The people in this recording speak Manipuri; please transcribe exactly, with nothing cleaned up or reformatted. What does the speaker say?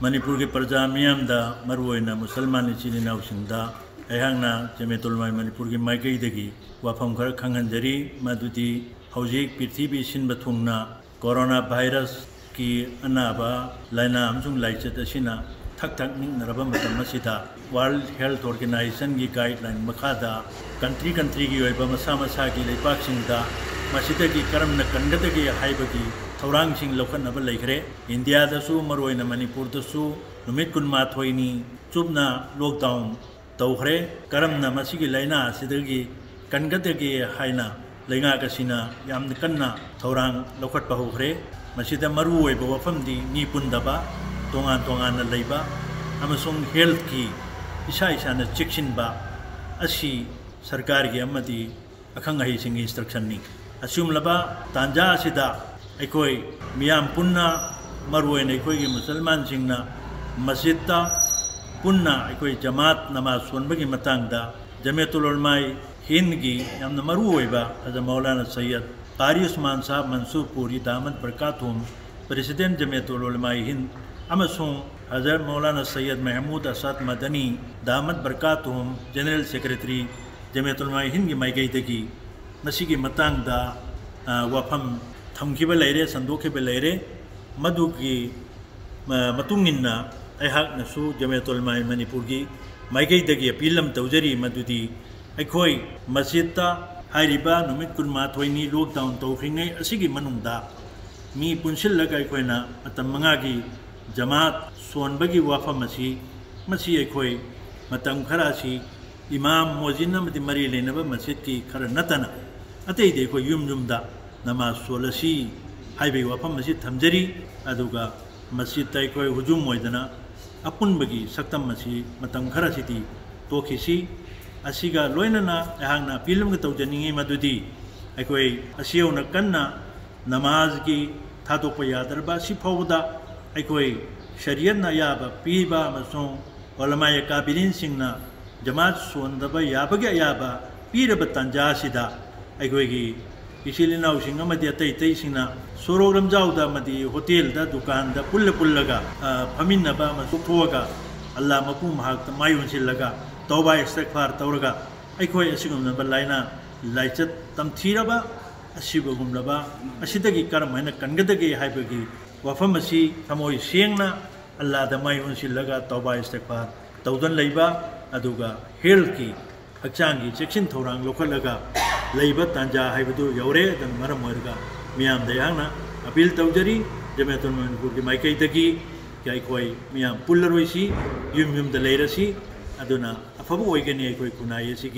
ꯃꯅꯤꯄꯨꯔꯒꯤ ꯄ꯭ꯔꯖꯥ ꯃꯤꯌꯥꯝꯗ, ꯃꯔꯨꯑꯣꯏꯅ ꯃꯨꯁꯜꯃꯥꯟ ꯏꯆꯤꯜ ꯏꯅꯥꯎꯁꯤꯡꯗ ꯑꯩꯍꯥꯛꯅ ꯖꯃꯤꯌꯠ ꯎꯂꯃꯥꯏ ꯃꯅꯤꯄꯨꯔꯒꯤ ꯃꯥꯏꯀꯩꯗꯒꯤ ꯋꯥꯐꯝ ꯈꯔ ꯈꯪꯍꯟꯖꯔꯤ꯫ ꯃꯗꯨꯗꯤ ꯍꯧꯖꯤꯛ ꯄ꯭ꯔꯤꯊꯤꯕꯤ ꯁꯤꯟꯕ ꯊꯨꯡꯅ ꯀꯣꯔꯣꯅꯥ ꯚꯥꯏꯔꯁꯀꯤ ꯑꯅꯥꯕ ꯂꯥꯏꯅꯥ ꯑꯃꯁꯨꯡ ꯂꯥꯏꯆꯠ ꯑꯁꯤꯅ ꯊꯛ ꯊꯛ ꯅꯤꯛꯅꯔꯕ ꯃꯇꯝ ꯑꯁꯤꯗ, World Health Organizationꯒꯤ guideline ꯃꯈꯥꯗ country countryꯒꯤ ꯑꯣꯏꯕ ꯃꯁꯥ ꯃꯁꯥꯒꯤ ꯂꯩꯕꯥꯛꯁꯤꯡꯗ ꯃꯁꯤꯗꯒꯤ ꯀꯔꯝꯅ ꯀꯟꯒꯗꯒꯦ ꯍꯥꯏꯕꯒꯤ ꯊꯧꯔꯥꯡꯁꯤꯡ ꯂꯧꯈꯠꯅꯕ ꯂꯩꯈ꯭ꯔꯦ꯫ ꯏꯟꯗꯤꯌꯥꯗꯁꯨ, ꯃꯔꯨꯑꯣꯏꯅ ꯃꯅꯤꯄꯨꯔꯗꯁꯨ, ꯅꯨꯃꯤꯠ ꯀꯨꯟꯃꯥꯊꯣꯏꯅꯤ ꯆꯨꯞꯅ lockdown ꯇꯧꯈ꯭ꯔꯦ꯫ ꯀꯔꯝꯅ ꯃꯁꯤꯒꯤ ꯂꯥꯏꯅꯥ ꯑꯁꯤꯗꯒꯤ ꯀꯟꯒꯗꯒꯦ ꯍꯥꯏꯅ ꯂꯩꯉꯥꯛ ꯑꯁꯤꯅ ꯌꯥꯝꯅ ꯀꯟꯅ ꯊꯧꯔꯥꯡ ꯂꯧꯈꯠꯄ ꯍꯧꯈ꯭ꯔꯦ꯫ ꯃꯁꯤꯗ ꯃꯔꯨꯑꯣꯏꯕ ꯋꯥꯐꯝꯗꯤ ꯃꯤ ꯄꯨꯟꯗꯕ, ꯇꯣꯉꯥꯟ ꯇꯣꯉꯥꯟꯅ ꯂꯩꯕ ꯑꯃꯁꯨꯡ healthꯀꯤ ꯏꯁꯥ ꯏꯁꯥꯅ ꯆꯦꯛꯁꯤꯟꯕ ꯑꯁꯤ ꯁꯔꯀꯥꯔꯒꯤ ꯑꯃꯗꯤ ꯑꯈꯪ ꯑꯍꯩꯁꯤꯡꯒꯤ instructionꯅꯤ꯫ ꯑꯁꯤꯒꯨꯝꯂꯕ ꯇꯥꯟꯖꯥ ꯑꯁꯤꯗ ꯑꯩꯈꯣꯏ ꯃꯤꯌꯥꯝ ꯄꯨꯟꯅ, ꯃꯔꯨꯑꯣꯏꯅ ꯑꯩꯈꯣꯏꯒꯤ ꯃꯨꯁꯜꯃꯥꯟꯁꯤꯡꯅ ꯃꯁꯖꯤꯗꯇ ꯄꯨꯟꯅ ꯑꯩꯈꯣꯏ ꯖꯃꯥꯠ ꯅꯃꯥꯖ ꯁꯣꯟꯕꯒꯤ ꯃꯇꯥꯡꯗ ꯖꯃꯤꯌꯠ ꯎꯂꯃꯥꯏ ꯍꯤꯟꯗꯒꯤ ꯌꯥꯝꯅ ꯃꯔꯨꯑꯣꯏꯕ ꯍꯖꯔꯠ ꯃꯧꯂꯥꯅꯥ ꯁꯩꯌꯗ ꯀꯥꯔꯤ ꯎꯁꯃꯥꯟ ꯁꯥꯍꯕ ꯃꯟꯁꯨꯔ ꯄꯨꯔꯤ ꯗꯥꯃꯠ ꯕꯔꯀꯥꯇꯨꯍꯨꯝ, President ꯖꯃꯤꯌꯠ ꯎꯂꯃꯥꯏ ꯍꯤꯟꯗ, ꯑꯃꯁꯨꯡ ꯍꯖꯔꯠ ꯃꯧꯂꯥꯅꯥ ꯁꯩꯌꯗ ꯃꯍꯃꯨꯗ ꯑꯁꯥꯗ ꯃꯗꯅꯤ ꯗꯥꯃꯠ ꯕꯔꯀꯥꯇꯨꯍꯨꯝ, General Secretary ꯖꯃꯤꯌꯠ ꯎꯂꯃꯥꯏ ꯍꯤꯟꯗꯒꯤ ꯃꯥꯏꯀꯩꯗꯒꯤ ꯃꯁꯤꯒꯤ ꯃꯇꯥꯡꯗ, ꯑ, ꯋꯥꯐꯝ ꯊꯝꯈꯤꯕ ꯂꯩꯔꯦ, ꯁꯟꯗꯣꯛꯈꯤꯕ ꯂꯩꯔꯦ꯫ ꯃꯗꯨꯒꯤ, ꯑ, ꯃꯇꯨꯡ ꯏꯟꯅ ꯑꯩꯍꯥꯛꯅꯁꯨ ꯖꯃꯤꯌꯠ ꯎꯂꯃꯥꯏ ꯃꯅꯤꯄꯨꯔꯒꯤ ꯃꯥꯏꯀꯩꯗꯒꯤ appeal ꯑꯃ ꯇꯧꯖꯔꯤ, ꯃꯗꯨꯗꯤ ꯑꯩꯈꯣꯏ ꯃꯁꯖꯤꯗꯇ ꯍꯥꯏꯔꯤꯕ ꯅꯨꯃꯤꯠ ꯀꯨꯟꯃꯥꯊꯣꯏꯅꯤ lockdown ꯇꯧꯈ꯭ꯔꯤꯉꯩ ꯑꯁꯤꯒꯤ ꯃꯅꯨꯡꯗ ꯃꯤ ꯄꯨꯟꯁꯤꯜꯂꯒ ꯑꯩꯈꯣꯏꯅ ꯃꯇꯝ ꯃꯉꯥꯒꯤ ꯖꯃꯥꯠ ꯁꯣꯟꯕꯒꯤ ꯋꯥꯐꯝ ꯑꯁꯤ, ꯃꯁꯤ ꯑꯩꯈꯣꯏ ꯃꯇꯝ ꯈꯔ ꯑꯁꯤ ꯏꯃꯥꯝ, ꯃꯣꯖꯤꯟ ꯑꯃꯗꯤ ꯃꯔꯤ ꯂꯩꯅꯕ ꯃꯁꯖꯤꯗꯀꯤ ꯈꯔ ꯅꯠꯇꯅ ꯑꯇꯩꯗꯤ ꯑꯩꯈꯣꯏ ꯌꯨꯝ ꯌꯨꯝꯗ ꯅꯃꯥꯖ ꯁꯣꯜꯂꯁꯤ ꯍꯥꯏꯕꯒꯤ ꯋꯥꯐꯝ ꯑꯁꯤ ꯊꯝꯖꯔꯤ꯫ ꯑꯗꯨꯒ ꯃꯁꯖꯤꯗꯇ ꯑꯩꯈꯣꯏ ꯍꯨꯖꯨꯝ ꯑꯣꯏꯗꯅ ꯑꯄꯨꯟꯕꯒꯤ ꯁꯛꯇꯝ ꯑꯁꯤ ꯃꯇꯝ ꯈꯔꯁꯤꯗꯤ ꯇꯣꯛꯈꯤꯁꯤ꯫ ꯑꯁꯤꯒ ꯂꯣꯏꯅꯅ ꯑꯩꯍꯥꯛꯅ appeal ꯑꯃꯒ ꯇꯧꯖꯅꯤꯡꯏ, ꯃꯗꯨꯗꯤ ꯑꯩꯈꯣꯏ ꯑꯁꯤ ꯌꯧꯅ ꯀꯟꯅ ꯅꯃꯥꯖꯒꯤ ꯊꯥꯗꯣꯛꯄ ꯌꯥꯗ꯭ꯔꯕ ꯑꯁꯤ ꯐꯥꯎꯕꯗ ꯑꯩꯈꯣꯏ ꯁꯔꯤꯌꯠꯅ ꯑꯌꯥꯕ ꯄꯤꯕ ꯑꯃꯁꯨꯡ ꯎꯂꯃꯥꯏ ꯑꯀꯥꯕꯤꯔꯤꯟꯁꯤꯡꯅ ꯖꯃꯥꯠ ꯁꯣꯟꯗꯕ ꯌꯥꯕꯒꯤ ꯑꯌꯥꯕ ꯄꯤꯔꯕ ꯇꯥꯟꯖꯥ ꯑꯁꯤꯗ ꯑꯩꯈꯣꯏꯒꯤ ꯏꯆꯤꯜ ꯏꯅꯥꯎꯁꯤꯡ ꯑꯃꯗꯤ ꯑꯇꯩ ꯑꯇꯩꯁꯤꯡꯅ ꯁꯣꯔꯣꯛ ꯂꯝꯖꯥꯎꯗ ꯑꯃꯗꯤ ꯍꯣꯇꯦꯜꯗ, ꯗꯨꯀꯥꯟꯗ ꯄꯨꯜꯂ ꯄꯨꯜꯂꯒ, ꯑ, ꯐꯝꯃꯤꯟꯅꯕ ꯑꯃ ꯊꯣꯛꯑꯒ, ꯑꯜꯂꯥ ꯃꯄꯨ ꯃꯍꯥꯛꯇ ꯃꯥꯏ ꯑꯣꯟꯁꯤꯜꯂꯒ, ꯇꯧꯕꯥ ꯏꯁꯇꯤꯒꯐꯥꯔ ꯇꯧꯔꯒ, ꯑꯩꯈꯣꯏ ꯑꯁꯤꯒꯨꯝꯂꯕ ꯂꯥꯏꯅꯥ ꯂꯥꯏꯆꯠ ꯇꯝꯊꯤꯔꯕ ꯑꯁꯤꯕꯒꯨꯝꯂꯕ ꯑꯁꯤꯗꯒꯤ ꯀꯔꯝ ꯍꯥꯏꯅ ꯀꯟꯒꯗꯒꯦ ꯍꯥꯏꯕꯒꯤ ꯋꯥꯐꯝ ꯑꯁꯤ ꯊꯃꯣꯏ ꯁꯦꯡꯅ ꯑꯜꯂꯥꯗ ꯃꯥꯏ ꯑꯣꯟꯁꯤꯜꯂꯒ ꯇꯧꯕꯥ ꯏꯁꯇꯤꯒꯐꯥꯔ ꯇꯧꯗꯨꯅ ꯂꯩꯕ, ꯑꯗꯨꯒ ꯍꯦꯜꯊꯀꯤ, ꯍꯛꯆꯥꯡꯒꯤ ꯆꯦꯛꯁꯤꯟ ꯊꯧꯔꯥꯡ ꯂꯧꯈꯠꯂꯒ ꯂꯩꯕ ꯇꯥꯟꯖꯥ ꯍꯥꯏꯕꯗꯨ ꯌꯧꯔꯦ꯫ ꯑꯗꯨꯅ ꯃꯔꯝ ꯑꯣꯏꯔꯒ ꯃꯤꯌꯥꯝꯗ ꯑꯩꯍꯥꯛꯅ ꯑꯄꯤꯜ ꯇꯧꯖꯔꯤ, ꯖꯃꯤꯌꯥꯇꯨꯜ ꯃꯅꯤꯄꯨꯔꯒꯤ ꯃꯥꯏꯀꯩꯗꯒꯤ ꯑꯩꯈꯣꯏ ꯃꯤꯌꯥꯝ ꯄꯨꯜꯂꯔꯣꯏꯁꯤ, ꯌꯨꯝ ꯌꯨꯝꯗ ꯂꯩꯔꯁꯤ꯫ ꯑꯗꯨꯅ ꯑꯐꯕ ꯑꯣꯏꯒꯅꯤ ꯑꯩꯈꯣꯏ ꯈꯨꯟꯅꯥꯏ ꯑꯁꯤꯒꯤ